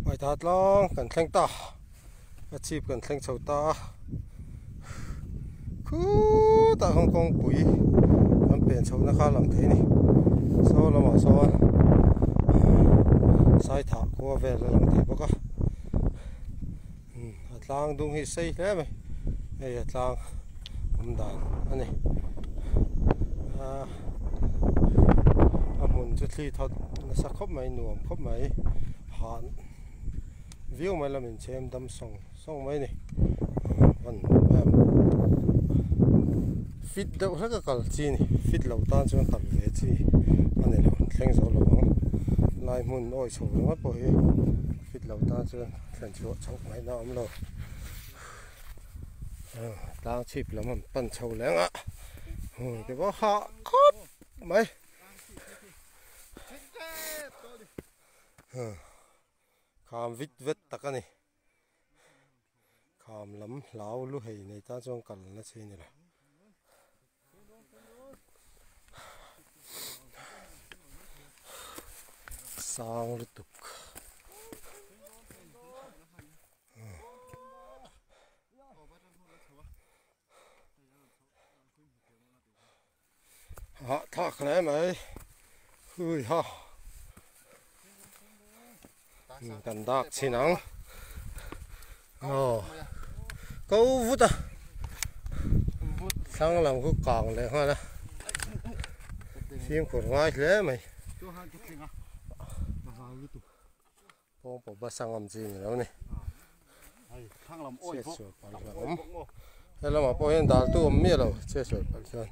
Paitha tlang kan thleng ta a chhip kan thleng chho ta a khutah khan kawngpui kan pen chhoh na kha a lang thei a ni saw lamah sawn saithah khua vel a lang thei bawk a a tlang dung hi sei hle mai hei a tlang awm dan a ni a hmun chu thli thawt nasa khawp mai nuam khawp mai hah viau mai la min chhem dam sawng sawng mai a ni van em fit deuh hlek a kal chi a ni fit lo tan chuan kal ve chi a ni lo thleng zo lo ang lai hmun awi chho ringawt pawh hi fit lo tan chuan thlen chhuah chhoh ngaihna a awm lo tlang chhip lam an pan chho leh ang a hmun te pawh hah khawp mai kham vit vet tak a ni kham lam hlau lu hei nei tan chuan kal na chi a ni lo. Sang lutuk hah thlak hle mai hui ha kan dak chhin ang aw ko vut a thlang lam khu kang leh nghal a fimkhur ngai hle mai pawng pawh bus a ngam chi ni lo ni chhiatsual palh hlauh awm helamah pawh hian dal tu awm miah lo chhiatsual palh chuan.